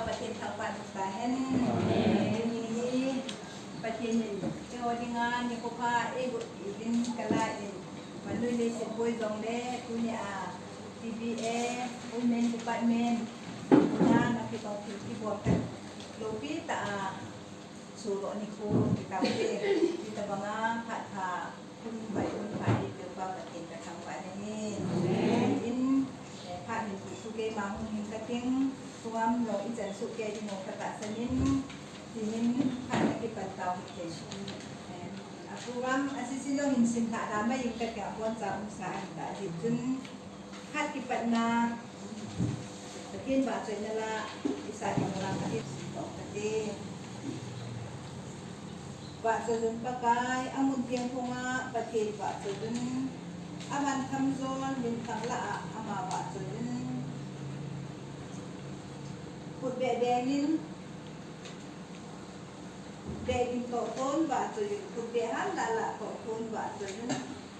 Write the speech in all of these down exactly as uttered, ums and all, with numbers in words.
Pathen thangvah in umta hen. Amen. Tuni hi Pathen in eiho dinga nikho pha eiboh uvin kala in, Manui Leiset Boi jong le tunia T B A Women Department na nakibang thil kibol khat loupi tah a sodoh nikho kitaute, hitabanga phat pha hun bai hun pha eipeuva Pathen kathangvah nahi. Amen. In, eh, phat hin tu keima hung hing kating, tungam jong ichan soh kei ding ho katahsan in, tin phat akipan tau hite. Eh, a program asisi jong hin simlha da mai in kating, aboncha umsa ahin ta jeh chun, phat kipatna, Pathen vahchoina la, isa jong la Pathen simtong kate. Vahchoi un Pakai, amun teng khonga Pathen vahchoi un, aman thamjon minthang lah a ama vahchoi un. Khut beh bengin, beh ding toh khon vahchoi un, khut beh han lah lah toh khon vahchoi un.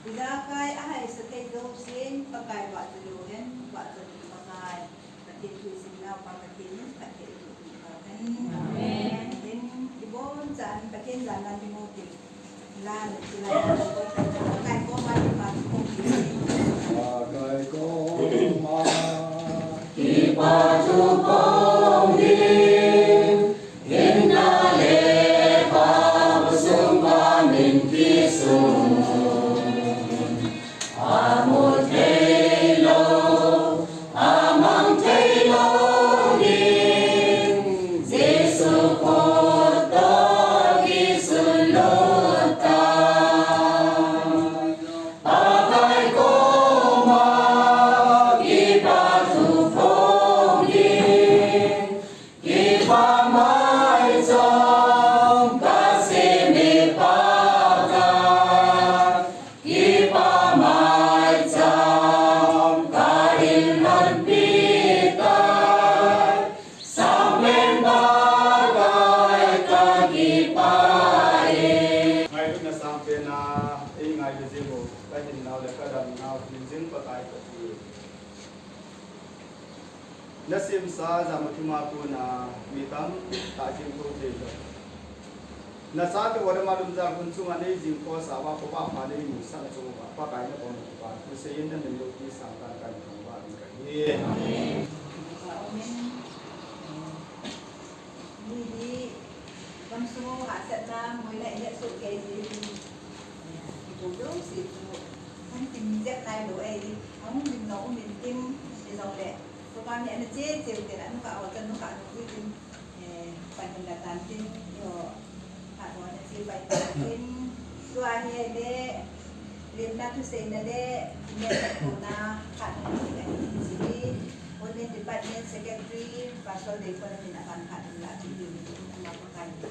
Ijakai ahaisa thei jousen Pakai vahchoi lou hen, vahchoi un Pakai. Pathen thu isim nauva Pathen in phatthei eiboh peh tauhen. Amen. Pathen in ibonchauvin Pathen jana ding u tin. Lan, chulai, Pakai koma kipa thu phong ding. Pakai koma kipa thu phong ding. Hinna le pha sung pa min kisung. Amu thei lou, amang thei lou ding, Jesu khut toh kisun lou ta. Pakai koma kipa thu phong ding. Kipa maicham kasem e Pakai, kipa maicham kahin lhonpi tai, Sangpen Pakai kakipah e. Ngailutna sangpen a eingailu jing u, kahinnau le kadamnau Thingjing Pakai kati. Nasemsa jamathim a kona mi tamtah jing thou thei lou. Nachate ho dama dumjal hun chunga nei jing thousa uva, khopa pha nei musah na chunga Pakai nabon'a kipa thu seiyin, namin loupi sangtah in kahin thangvah in kahi. Amen. Ni hi gamsung hahsatna, moina ihet soh kei jeh in, eh, kibol jouse chu hung dim jep nailou ahi. Ahung dim jong um intin, hijongle, program hi ana che cheu tin, anukah ho chu anukah lou jeh in, eh, pan hin la tan tin, eiho phat ho ana che pai tan tin, tua hi ahile, lemna thuseina le, kimelkhohna phat ana che ahi, hiche hi, Women Department Secretary, Pastor Deacon, amin aban phat in la tin, ama Pakai in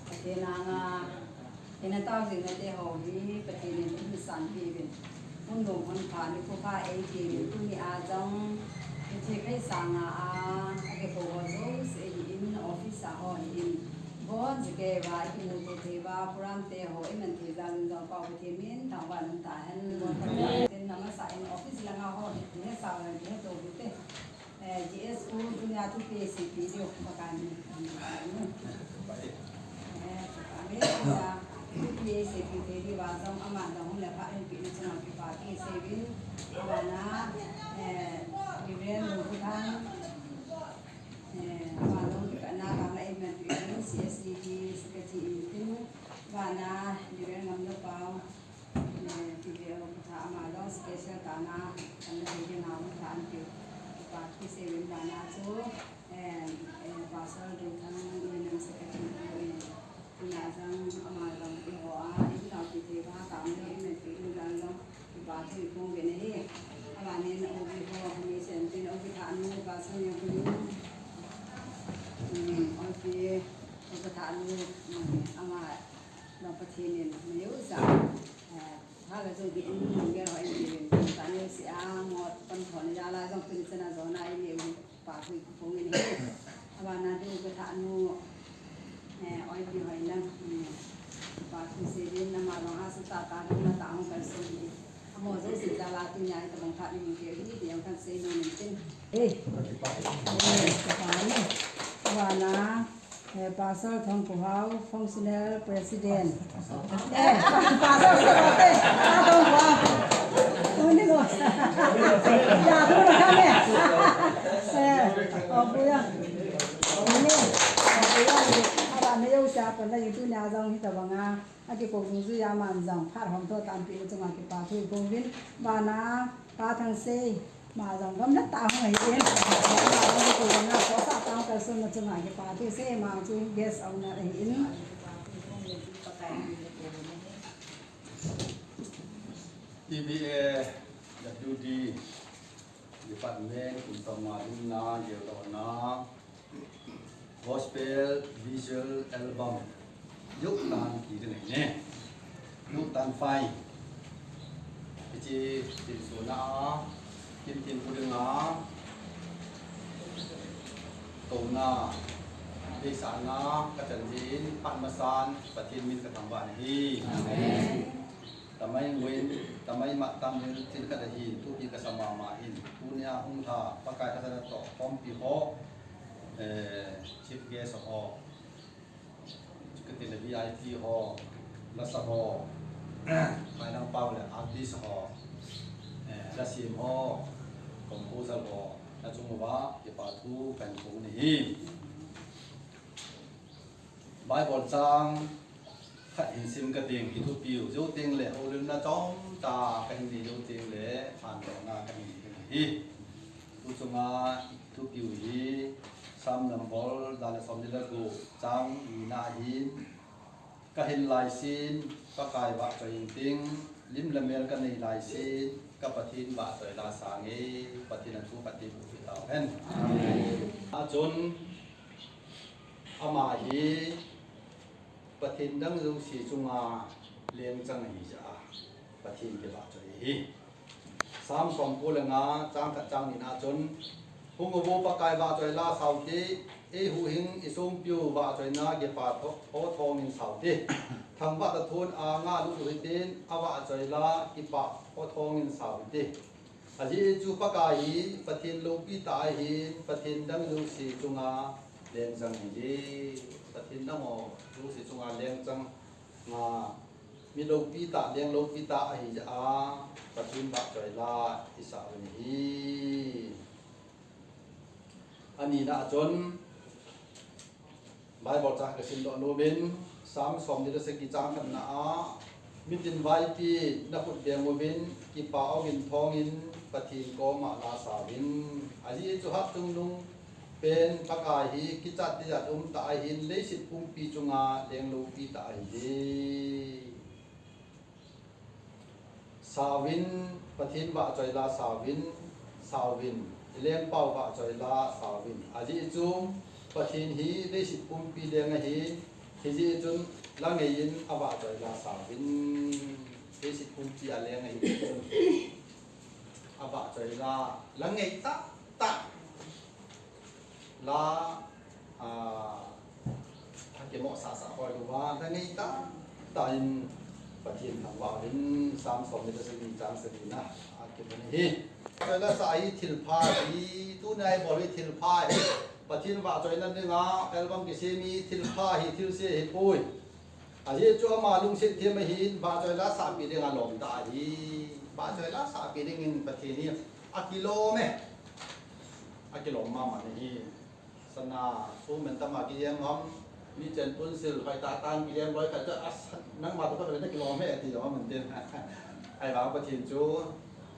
Pathen anga, ina tao jing nate ho hi, Pathen in eisanpeh uvin. Hun lom hun pha, nikho pha eipeuvin, tunia jong, hiche kei sanga a, akikou ho jouse ahin, office a ho ahin. Bon jeh kei uva, ikimuto thei uva, program te ho, iman thei jal un jong, Pathen min thangvah in umtahen. Bon Pathen in amasa in office langa ho, ihet sao le, ihet tou hite. Eh, G S U tunia thupi seipi diu, Pakai min. Eh, Pakai min, tunia thupi seipi thei diu va jong ama jong hung le pha in pi ni chunga kipa thu seiyuvin. Abana, eh, Reverend Lungkhuthang, eh, ama jong kipana vang la in man pi in C S D D secretary in tin. Abana, Reverend Ngamnopao, Eh, T V A Ukatha ama jong special tah a, kan la hei ding a Ukatha antiu. Kipa thu seiyuvin, abana chu, eh, eh, Pastor Dingthang, Women Secretary, eh, tuna jong ama jong eiho a, inao ti thei uva, tam le, imen ti in jong jong, kipa thu iphong uvin ahi. Abanin O B ho, ni sen tin, Ukatha nu, Pastor Niangkholing, mm, O B, Ukatha nu, mm, ama, Lou Pathen in, meiyu sa, eh, ha ka jong hi in, in gel ho in, in, in, ta neu si a, ngot, kon thon jal a jong, tuni chan a jong na in, in, pa hui, phong in, in. Abana tu ka tha nu, eh, oi pi hoi lang, eh, pa thu seiyuvin, ama jong asa tah tah, na ta hung kal so in. Mo zo si za la tu nya ta bang kha ni ke ni ti yang kan sei no ni tin. Eh. Eh, ka pa ni. Wa na. Eh, Pastor Thongkul Hau, Functional President. Eh, Pastor Thongkul Hau. Ini lo. Ya, tu lo kan eh. Eh, oh, buya. Ini, oh, buya. Apa ni yo siapa lagi tu nya zong kita banga. Aki kong nung zui a man zang, phat hom to tampi u chunga kipa thu i kong vin, bana, Pa Thangsei, ma zang gam na ta hung ahi in. Bana, ko na ko sa tang ka sun na chunga kipa thu sei ma chu guest ong na ahi in. T B A W D Department, kum tama lungna, geldohna, Gospel Visual Album, Yuktan ti ding ahi ne. Yuktan fai. Hiche tin suna a, tin tin pudinga, tona, deisana, kachan jin, phat masan, Pathen min kathangvah nahi. Amen. Tamai ngui, tamai mat tam hin, tin khat ahin, thupi kasa mama in, tunia hung lha, Pakai kasa na to, khompi ho, eh, chief guest ho, kati le V I P ho, lasa ho, mai lang pau le artist ho, eh, lasim ho, composer ho, na chung uva, kipa thu kan kong nahi. Bible chang khat hin sim ka ting, i thupiu jou teng le, houlimna chomcha ka hin nei jou teng le, phatdohna ka hin nei ding ahi. Tu chunga i thupiu hi, Psalm number, dan le som ni le gup, chang nina ahin, ka hin laisin, Pakai vahchoi inting, lim le mel ka nei laisin, ka Pathen vahchoi la sange, Pathen a thu ka tepeh u hitahen. Achun, Ama hi Pathen dang jouse chunga lengchang ahi jeh a Pathen kivahchoi ahi. Psalm somko le nga chang khat chang nina chun, Hung uvo Pakai vahchoi la saute, eihuhhing isongpiu vahchoina kipa tho-, tho thongin saute. Thangvah tathon anga lut u hitin, avahchoi la kipa tho thongin sao hite. Ajeh chu Pakai hi Pathen loupi tah ahin, Pathen dang jouse chunga lengchang ahi. Pathen dang ho jouse chunga lengchang a, mi loupi tah, leng loupi tah ahi jeh a, Pathen vahchoi la isah u ahi. Anina a chun, Bible chang ka simdoh nom in, Psalm somni le sagi chang khatna a, mitin vaipi na khut beng uvin, kipa ongin thongin, Pathen koma la sauvin. Ajeh chu hatchungnung pen Pakai hi kichat tijat umtah ahin, leiset pumpi chunga leng loupi tah ahi. Sauvin, Pathen vahchoi la sauvin, sauvin, i lengpau vahchoi la sauvin. Ajeh chu, Pathen hi leiset pumpi leng ahi, hijeh chun la ngeiyin avahchoi la sauvin. Leiset pumpi a leng ahi chun, avahchoi la, la ngei tahtah. La, a, akimohsahsah hoi louva, la ngei tahtah in Pathen thangvah uvin, Psalm somni le sagi chang sagina akimun ahi. Vahchoi la sah hi thilpha ahi, tunia ibol hi thilpha ahi. Pathen vahchoina dinga album kisem hi thilpha ahi, thilse ahipoi. Ajeh chu ama lungset them ahin, vahchoi la sahpeh dinga lom tah ahi. Vahchoi la sahpeh dingin Pathen hi akilom e. Akilom mama ahi. Sana, sum pentama kijem ham, mi chen tunsil, hoitah tah in kijem loi khat chu, as, nangma toh khat le nakilom e, ti jong aum intin. Ahivang Pathen chu,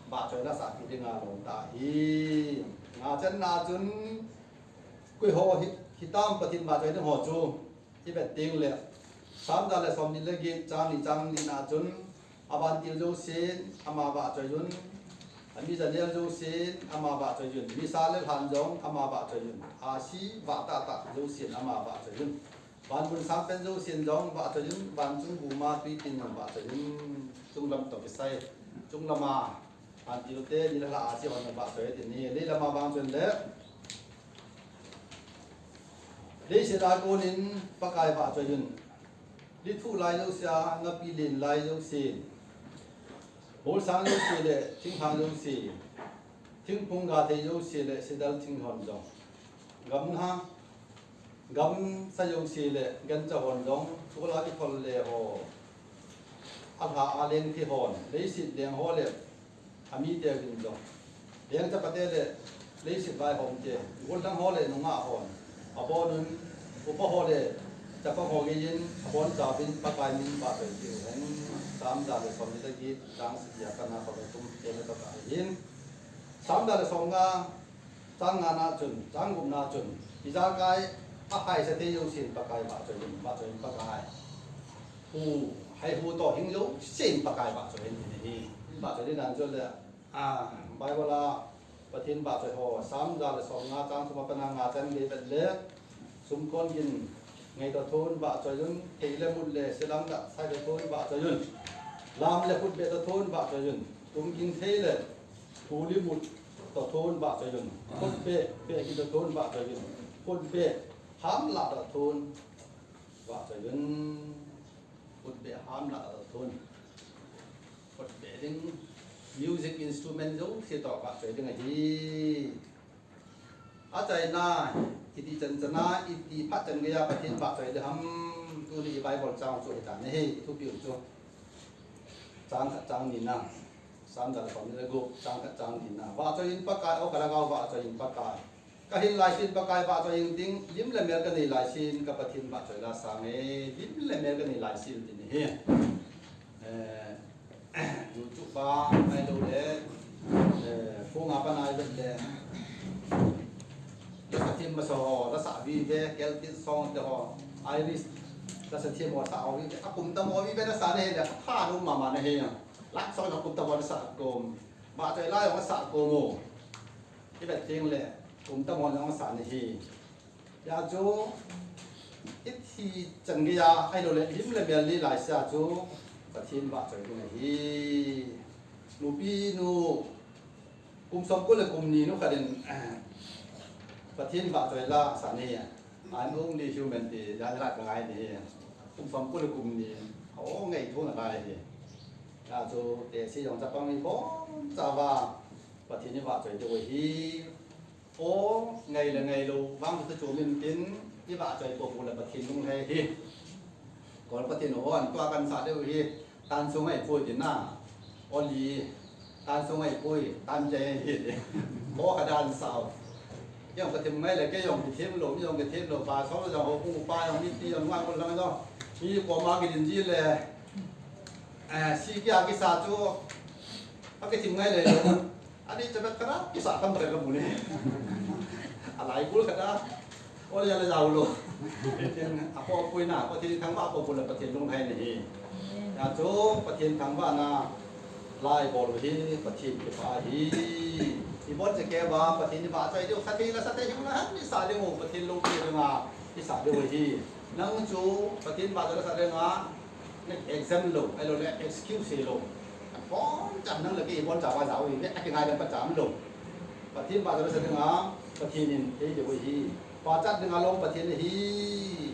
vahchoi la sahpeh dinga lom tah ahi. Nga channa chun, koi ho hi, hitam Pathen vahchoi ding ho chu, i vet teng le, Psalm ja le somni le get, chang ni, chang nina chun, avantil jousen ama vahchoi un, ami janel jousen ama vahchoi un, misa le lhan jong ama vahchoi un, ahsi vah tahtah jousen ama vahchoi un, van mun sangpen jousen jong vahchoi un, van chung buma tui tin jong vahchoi un, chunglam toh kisai, chunglama vantil te, mi le lha ahsi hon vahchoi tin ahi, leilama vang chun le, leiset a konin Pakai vahchoi un. Lithuh lai jouse a, ngapi len lai jousen. Molsang jouse le thinglhang jouse, thingphung gathei jouse le sidal thing hon jong, gamna, gamsa jouse le gancha hon jong, tol a kikhol le ho, alha a leng thi hon, leiset leng ho le amite uvin jong, leng chapate le leiset vaihom te, gollhang ho le nungah hon, abonun upa ho le chapang ho geiyin abonchauvin Pakai min vahchoi diu hen. Sam ja le somni le get, chang sagi a pat a khat le thum, Pathen le Pakai ahin. Sam ja le somnga, chang ngana chun, chang gupna chun, ijakai ahaisa thei jousen Pakai vahchoi in, vahchoi in Pakai. Hu, haihu toh hing jousen Pakai vahchoi in, ti ahi. Vahchoi in ahi chu le, a, Bible a Pathen vahchoi ho, Sam ja le somnga, chang thum a pat a nga chan gei vet le, sumkon gin ngei toh thon vahchoi un, thei le mut le selam le sai toh thon vahchoi un, lam le khutbeh toh thon vahchoi un, tumging thei le pu le mut toh thon vahchoi un, khutbeh, beh gin toh thon vahchoi un, khutbeh hamlah toh thon vahchoi un, khutbeh hamlah toh thon, khutbeh ding, music instrument jouse toh vahchoi ding ahi. Achaina, iti chan chan a, iti phat chan geiya Pathen vahchoi ding ham, tuni i Bible chang chu hitan ahi, thupiu chu. Chang khat, chang nina, Sam ja le somni le gup, chang khat, chang nina. Vahchoi in Pakai, o ka Lhagao vahchoi in Pakai. Kahin laisen Pakai vahchoi inge, lim le mel kanei laisen ka Pathen vahchoi la sang e, lim le mel kanei laisen, ti ahi. Eh, YouTube a, ahilou le, eh, phone a pat a i vet le, lasa them masa ho, lasa vive, Celtic song te ho, Irish lasa them ho sa ho vive, akum tam ho vive lasa na hi le, apha lou mama na hi. Love song akum tam ho lasa kom. Vahchoi la jong lasa kom o. I vet teng le, kum tam ho jong lasa na hi. Hijeh chun, i thi chan geiya, ahilou le, lim le mel nei laisen chu, Pathen vahchoi ding ahi. Nupi nu, kum somko le kum ni nu khat in, Pathen vahchoi la sa ni, I'm only human ti, ja la ka ngai ni. Kum somko le kum ni, o ngai thou na ngai ni. Hijeh chun, tehse jong chapang ibonchauva, Pathen i vahchoi diu ahi. O, ngai le ngailou, vang chu chu min tin, i vahchoi popo le Pathen lunglhai hi. Kol Pathen hon, tua kan sa diu hi, tan sung ai pui tin na. Oli, tan sung ai pui, tan jai hi. Mo ka dan sao. Jong ka them ngai le, kei jong ki them lou, mi jong ki them lou, pa so jong ho pu pa jong mi ti jong ngai ko lang jong. Mi ko ma ki din ji le. Eh, si kia ki sa chu. A ki them ngai le. Ani cha ka kara, kisa tam ka mu ne. Alai kul ka da. Ole ya le jau lo. Apo apui na, Pathen thangvah apo apui le Pathen lunglhai na hi. Hijeh chun Pathen thangvahna lai bol hi Pathen kipah hi. Ibon che kei ba Pathen ni ba chai diu sa thei la sa thei hiu la han ni sa diu Pathen lungpi dinga. Kisa diu hi. Nang chu Pathen ba chai la sa dinga. Na exam lou, ahilou le excuse lou. Aboncha nang le kei ibonchauva jao hi, a kingai le pachat lou. Pathen pachat sa dinga, Pathen in ei diu hi. Pachat dinga lou Pathen hi.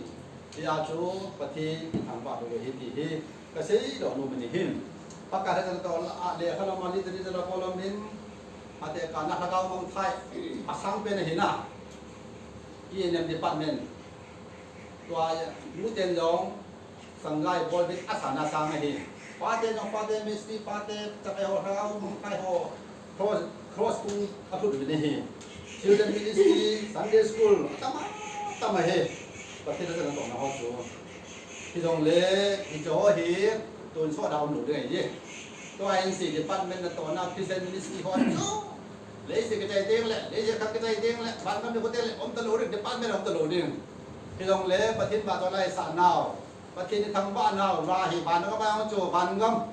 Hijeh chun Pathen i thangvah diu hi ti hi. Ka seidoh nom ahi. Pakai thachan toh a le khalam a literature a kolam in. Ate ka na lhagao mangthai. Asang pen ahi na. E N M department. Tua nu ten jong. Sangai bol bit a sana sang ahi. Pate jong pate ministry pate chakai ho lhagao mangthai ho cross cross tung a thut bit ahi. Children ministry, Sunday school, tama tama ahi. Pathen thachan toh na ho chu. Hijongle, hicho hi, tun so da um lou ding ahi. Tua N C department natohna Christian ministry ho chu. Leiset kichai teng le, leiset khat kichai teng le, vangam ni khote le, um talou ding, department um talou ding. Hijongle, Pathen vahchoi la i sa nau. Pathen i thangvah nau, la hi vangam a chu, vangam.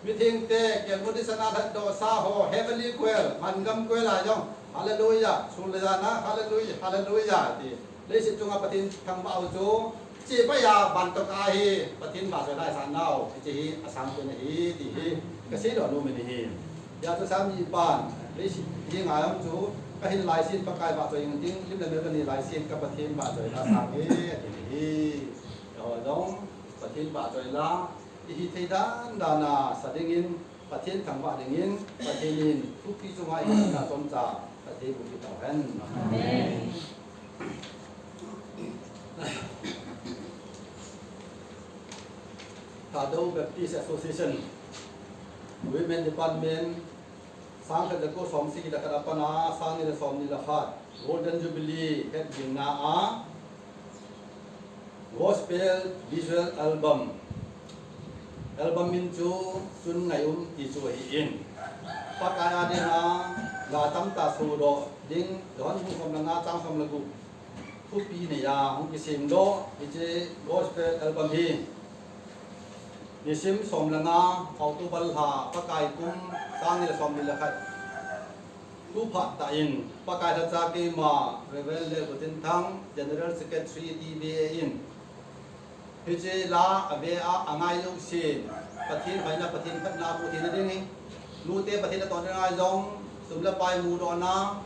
Mitheng te, kelmu disana lhatdoh sa ho, heavenly choir, vangam choir a jong, hallelujah, sun le jana, hallelujah, hallelujah, ti. Leiset chunga Pathen thangvah u chu, che pai a, van toh ka hi, Pathen vahchoi la i sa nau, hiche hi, asang pen ahi, ti hi, ka seidoh nom ahi. Hijeh chun Sam ni pan, leiset hi ngai um chu, kahin laisen Pakai vahchoi inge, lim le mel kanei laisen ka Pathen vahchoi la sang e, ati hi. Ho jong, Pathen vahchoi la, I hithei dan dan a sa dingin, Pathen thangvah dingin, Pathen in thupi chunga i na chomcha Pathen bu ki tau hen. Amen. Thadou Baptist Association Women Department, sang khat le ko som sagi le khat apat a sang ni le som ni le khat Golden Jubilee het ding na a Gospel Visual Album. Album min chu Chun Ngai Um ti chu ahi in. Pakai a dinga la tamtah sodoh ding, Johan bung som le nga chang som le gup thupi nei a hung kisem doh hiche Gospel Album hi. Nisim som le nga, October lha, Pakai kum, sang ni le som ni le khat. Tu phat tah in, Pakai lhacha keima, Reverend Lelgutinthang, General Secretary T B A in. Hiche la a ve a, a ngai lou sin, Pathen hoina, Pathen phatna mu thei na ding in. Nute Pathen a ton ngai jong, sum le pai mudohna,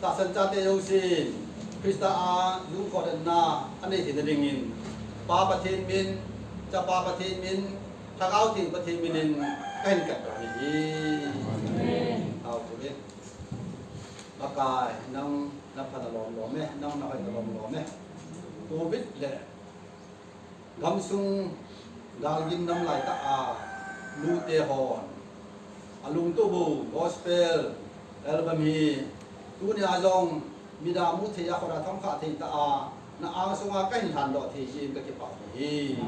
tahsan chate jousen, Christa a lungkhohna anei theina dingin, Pa Pathen min, Chapa Pathen min, Lhagao Theng Pathen min in kahin kat doh ahi. Amen. Tao chu ve. Pakai, nang na phat na lom lom e, nang na hoi na lom lom e. Covid le gamsung galgin nam lai tah a nute hon a lungtup u Gospel Album hi tuni a jong midang mu thei a, khut a themkhat thei tah a na angsunga kahin lhan doh thei jeh in kakipah u ahi.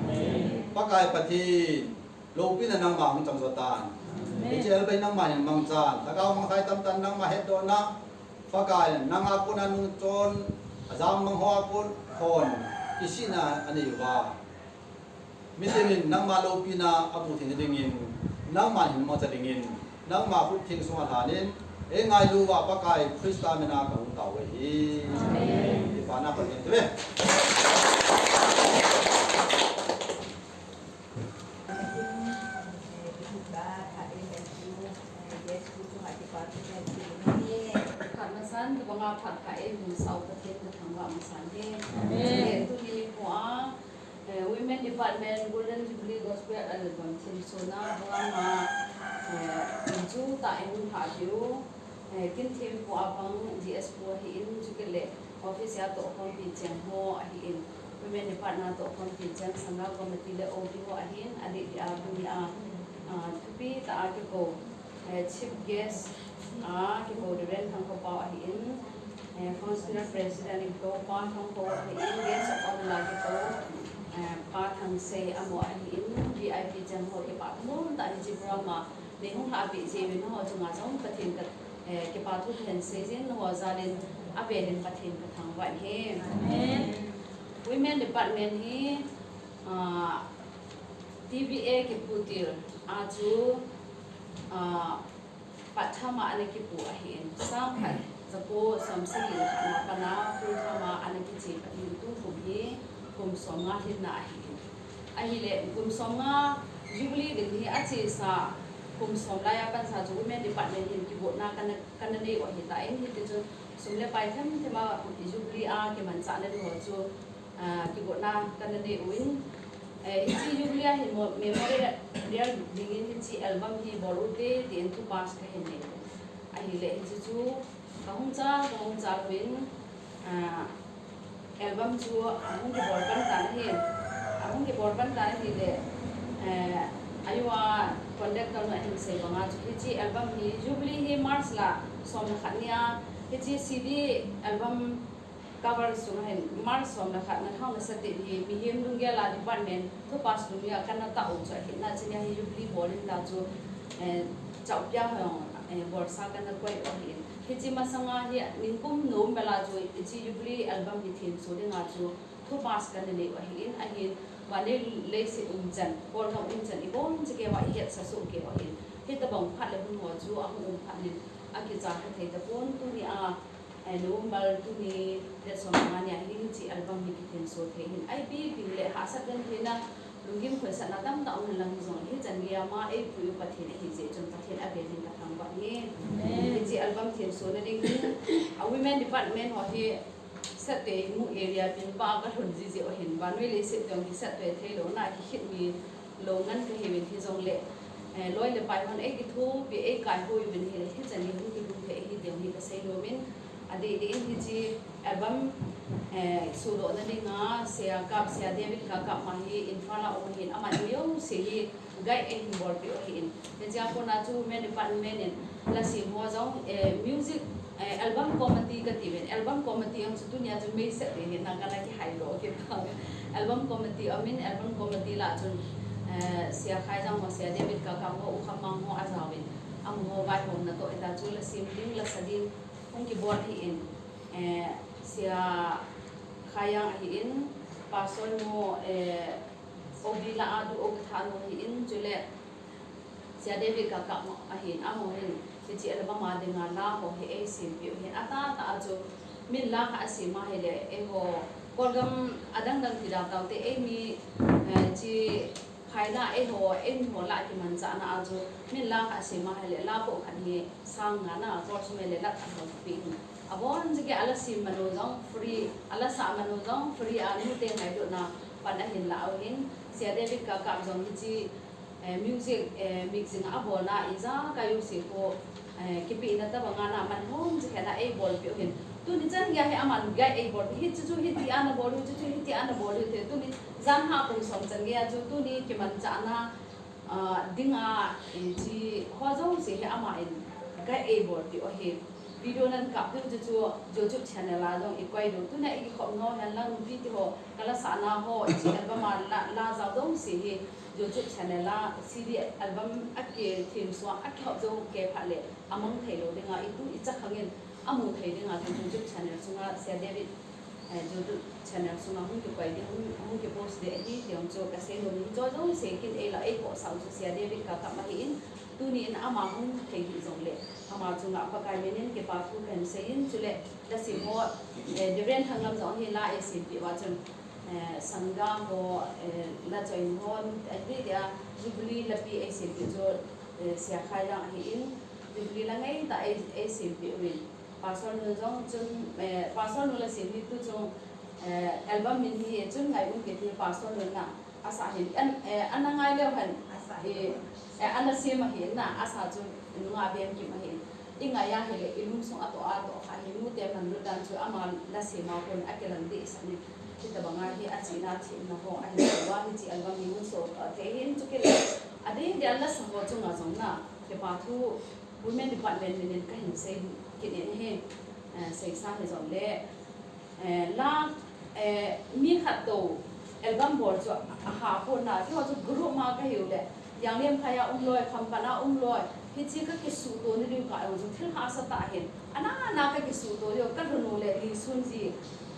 Pakai Pathen, loupina nangma hung chang jo tan. Amen. Hiche album nangma hin mangchan, lhagao mangthai tamtah nangma hetdohna, Pakai, nang a kon a nungchon, ajam mang ho a kon, hon, kisihna anei uva. Mitin in nangma loupina amu thei na dingin, nangma hin mangcha dingin, nangma khut theng sunga lhan in, ei ngailu uva Pakai Christa min a kahung tao u ahi. Amen. Kipana Pathen te ve. Khat masan, tubanga phat kha eihung sau Pathen kathangvah masan e. Amen. Tuni nikho a, eh, Women Department Golden Jubilee Gospel Album themsona, tubanga, eh, chu ta eihung lhah diu. Eh, kin thempu a pang D S pu ahin, chukit le office a tohkhompi cheng ho ahin, Women Department a tohkhompi cheng, Sangha Committee le O B ho ahin, adeh dia tuni a, ah, thupi tah a kikou, eh, Chief Guest a kikou Reverend Thangkhopao ahin, eh, Functional President in kikou Pa Thangkhopao ahin, Guest of Honour a kikou, eh, Pa Thangsei amaho ahin, V I P cheng ho kipah thanom tah hiche program a nei hung lhahpeh jeh uvin nangho chunga jong Pathen ka, eh, kipathu kahin sei jin, nangho jal in avel in Pathen kathangvah e. Amen. Women Department hi, ah, T B A kipuitil a chu, ah, part time a ana kipu ahin, sangkhat jako somsagi le khat na pat a full time a ana kiche pat in tukum hi kum somnga lhinna ahin. Ahile, kum somnga Jubilee ding hi achesa kum som lai a pansa chu Women Department hin kigotna kana, kana nei u ahitan, hiti chun sum le pai themthem a Jubilee a kimanchahna ding ho chu, ah, kigotna kana nei uvin, eh, hiche Jubilee a hin mo-, memorial dingin hiche album hi bol ute tin thu pass kahin nei u. Ahile hiche chu kahung chal, kahung chal uvin, ah, album chu ahung kibol pan tan ahi, ahung kibol pan tan ahile, eh, ahiuva conductor nu ahin sei banga chu hiche album hi Jubilee hi March lha som le khat nia, hiche C D album cover sunga hin March som le khat na thao na sa teni mihem lunggel a department thu pass lunggel a kana tao u chu ahi na, chuni a hi Jubilee bol in ta chu, eh, chauh pia hong, eh, bolsa kana koi u ahi. Hiche masanga hi ningkum nom bela chu hiche Jubilee album hi themso dinga chu thu pass kana nei u ahin, ahin vantil leiset umchan, Kawl gam umchan ibon chikeu a ihetsa soh keu ahin. Hitabang phat le hun ho chu ahung um phat in akicha kha thei tapon, tuni a, eh, November tuni date som le nga nia hi hiche album hi kithemso thei ahin. Ipi ipi le hahsat den theina, lunggim khoisatna tamtah um hen lang hijongle hichan geiya ama eipui u Pathen ahi jeh chun Pathen avel in kathangvah e. Amen. Hiche album themsona ding hi a women department ho hi Satwe mu area pin pa kalhun jiji u ahin, vannoi leiset jong hi satwe thei lou na kikhit mi lou ngen kahiuvin hijongle, Eh, loi le pai hon eikithopi, eikaihoi uvin ahile, hichan hi hung kilhung thei ahi ti hi kasei nom in, adeh deh in hiche album, eh, sodohna dinga, Sia Kap, Sia David Kakap ama hi Imphal a um ahin, aman mi jouse hi guide eihin bolpeh u ahin. Hichea kona chu Women Department in lasem ho jong, eh, music, eh, album committee kati uvin, album committee jong chu tunia chu meiset ding ahin, kana kihaidoh kit tauvin. Album committee umin, album committee lah a chun, eh, Sia Khaijang ho, Sia David Kakap ho, U Khammang ho ajaovin, amaho vaihomna toh hita chu lasem ding, lasa ding hung kibol ahin, eh, Sia Khaijang ahin, Pastor nu, eh, O B lah a du O B Thanu ahin, chule Sia David Kakap ahin, amaho hin hiche album a dinga la ho hi eisempeh u ahin, atahtah a chu min la khat asem ahile, eiho Kolgam adang dang ti da taute, eimi, eh, chi phaina eiho, eimiho lah kimanchahna a chu min la khat asem ahile, la po khat hi sang nga na, chorus me le lakh khat ho kipe in. Abonchauva ala sem manu jong free, ala sah manu jong free a, nute ngailutna pan ahin la u ahin, Sia David Kakap jong hiche, eh, music, eh, mixing a abolna ijakai jouse khu, eh, kipehna tobanga na man hom chu hena eibolpeh u ahin. Tuni chan geiya hi aman guide eibolpeh, hiche chu hitia nabol u, hiche chu hitia nabol u ti, tuni jan ha kum som chan geiya chu tuni kimanchahna, ah, dinga, eh, chi ho jouse hi aman guide eibolpeh u ahi. Video nan kap diu chu chu YouTube channel a jong ikoi diu. Tunia ikikhop ngau henlang nupi ti ho, kalasahna ho, hiche album a la, la jao jouse hi YouTube channel a C D album akithemsuh a, akihop jou kei phat le amang thei lou dinga, itu ichakhang in amu thei dinga chu YouTube channel sunga Sia David, eh, YouTube channel sunga hung kikoi ding, hung, hung kipost ding ahi ti jong chu kasei nom in, hiche jouse kin eila eikhohsah u chu Sia David Kakap ahin, tuni in ama hung thei hih jongle, ama chunga Pakai min in kipa thu kahin sei in, chule lasem ho, eh, Reverend Thanglam jong hi la eisempeh uva chun, eh, Sangha ho, eh, la choinu ho, eh, adeh deh a Jubilee lapi eisempeh chu, eh, Sia Khaijang ahin, Jubilee la ngeitah ei, eisempeh uvin. Pastor nu jong chun, eh, Pastor nu lasem hi tu chung, eh, album min hi chun ngai um kit hi Pastor nu na asah hin, an, eh, ana ngai leu hen, eh, eh, ana sem ahin na, asa chu nunga Bemkim ahin. Ingai ahile, ilungsung atoh atoh kha hi, nute manlut dan chu ama lasem a kon akilang dehset in. Hitobanga hi achena themna ho ahin uva, hiche album hi hung sodoh thei ahin, chukit le adeh deh a lasa ho chunga jong na, kipa thu Women Department min in kahin sei kit in ahi, eh, seisa hijongle, eh, la, eh, mi khat toh album bol chu ahahpon na, keiho chu group ma kahiu le, Yanglem khaia um loi, Khampat a um loi, hiche kakisuhto na diu kah jong chu thil hahsa tah ahin, ana ana kakisuhto diu, kalhun u le Lisun ji,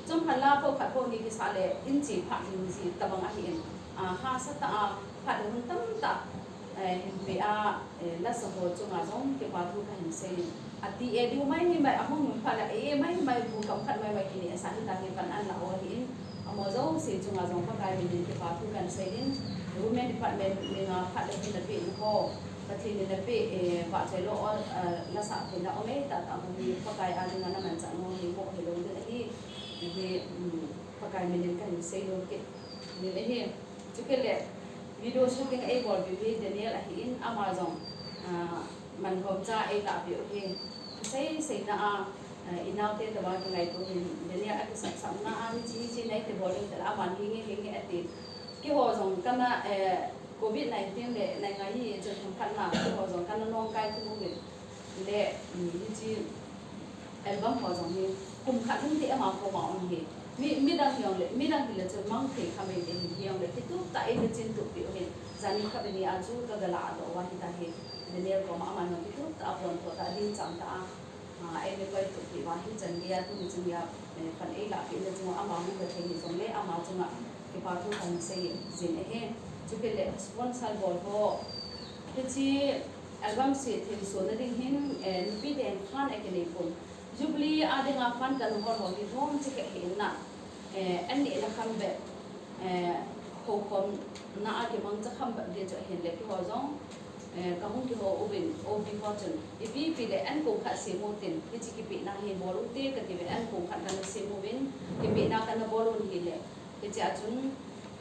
chomkhat la po khat po ni kisah le in che phat ding ji tobang ahin, ah, hahsa tah a phat hun tamtah, eh, hinpeh a, eh, lasa ho chunga jong kipa thu kahin sei in. Ati e diu mai mai, ahung mun phat le, eh, mai mai, bu kam khat mai mai kinehsah hita hi pan an la u ahin. Amaho jouse chunga jong Pakai min in kipa thu kahin sei in. Women Department min a phat le hin apeh na ho, Pathen in apeh, eh, vahchoi lou, eh, lasah theina um e, tahtah ho hi Pakai a dinga namanchah nau hi mo hilou ding ahi. Hi, um, Pakai min in kahin sei lou kit ding ahi. Chukit le, video shooting eibolpeh u hi Daniel ahin, ama jong, ah, manlhomcha eilahpeh u hi. Kasei seina a, ah, inaote tobang kingaito hin, Daniel akisapsapna a, hiche hiche nei tibol ding tile, aman hinge hinge ati. Keiho jong kana, eh, covid nineteen le, nai ngai hi chun themkhat na, keiho jong kana nongkai thum uvin. Le, um, hiche album ho jong hi kum khat hung thei ama koma um hi. Mi, midang hijongle, midang hile chun mang thei kha mai te hi, hijongle kitup tah a eina chintup peh u hin. Jani khat vei ni a chu kaga lahdoh uva hita hi. Daniel koma aman jong kitup tah a pon pho tah a ding chang tah a, ah, eina koitup peh uva hichan geiya, tuni chan geiya, eh, pan eilah peh na chunga ama hung kathei hijongle ama chunga kipa thu kahin sei jin ahi. Chukit le sponsor bol ho, hiche album se themsuhna ding hin, eh, nupi ten fund akinei pon. Jubilee a dinga fund kana hol ho hi lhomcha khat ahin na, eh, an nehna kham bep, eh, houkhomna a kimangcha kham bep ding chu ahin le, keiho jong, eh, kahung kihou uvin, O B ho chun ipi ipi le an ko khat sem u tin, hiche kipehna hi bol u te kati uvin, an ko khat kana sem uvin, kipehna kana bol u ahile, hiche a chun,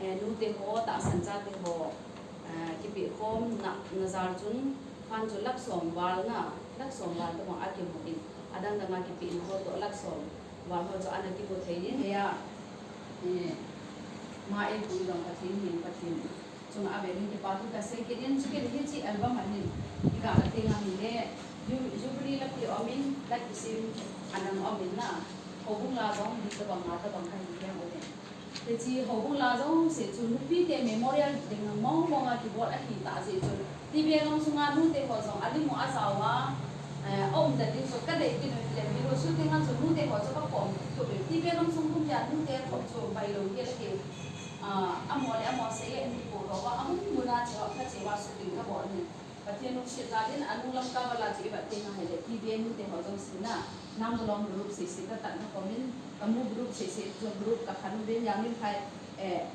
eh, nute ho, tahsan chate ho, Kipe khom na, na jal chun, fan chu lakh som val na, lakh som val tabang akimu in, adang dang a kipe na ho toh lakh som val ho chu ana kimu thei in, hia, eh, ma ei pui dong Pathen hin Pathen chunga avel in kipa thu kasei kit in, chukin hiche album ahin, hika ateng ahile, Ju-, Jubilee la kiom in, la kisim anang um in na, houbung la jong, di tabang, nga tabang kahi keng u hin. Hiche houbung la jouse chu nupite memorial dinga mong mong a kibol ahi tah jeh chun, T B A gamsunga nute ho jong alimu ajao a, eh, aum dan ding chu kadei kit u hile, video shooting a chu nute ho chu kakhom kit u. T B A gamsung kum tia nute khom chu bailou hel ahi, ah, amaho le amaho sei e in kikou lou va, amun mun a che ho kache uva shooting kabol ahi. Pathen lungset jal in, anung lam kaval a chu ivet teng ahile, T B A nute ho jouse na, Namdalong group sese katat na khom in, Tamu group sese chu group kakhan uvin, Janglimphai, eh,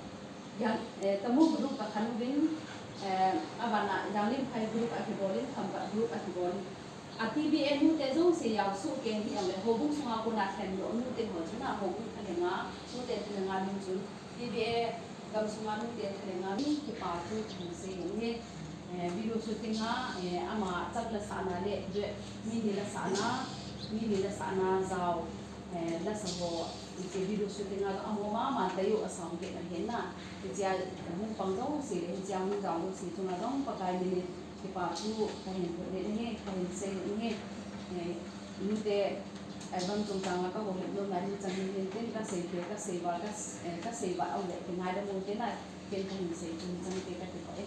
Jang, eh, Tamu group kakhan uvin, eh, abana Janglimphai group akibol in, Khampat group akibol in. A T B A nute jouse jao soh keng hi jongle, houbung sunga kona lhendoh nute ho chu na, houbung thalenga, nute thalenga ding chun, T B A gamsunga nute thalenga ding kipa thu kahin sei u ahi. Eh, video shooting a, eh, ama chap la sahna le, duet, mi ni la sahna, mi ni la sahna jao, eh, lasa ho, hiche video shooting a amaho mama taiyu asang kit ahin na. Hichea hung pang jouse le, hichea hung jao jouse chunga jong Pakai min in kipa thu kahin thot le ahi, kahin sei u ahi. Eh, nute album chungchang a kahoulim nom na hi chan hin tin kasei te, kasei val, ka, eh, kasei val u le, kingaidam u te na, ken kahin sei chun chan te kati poi.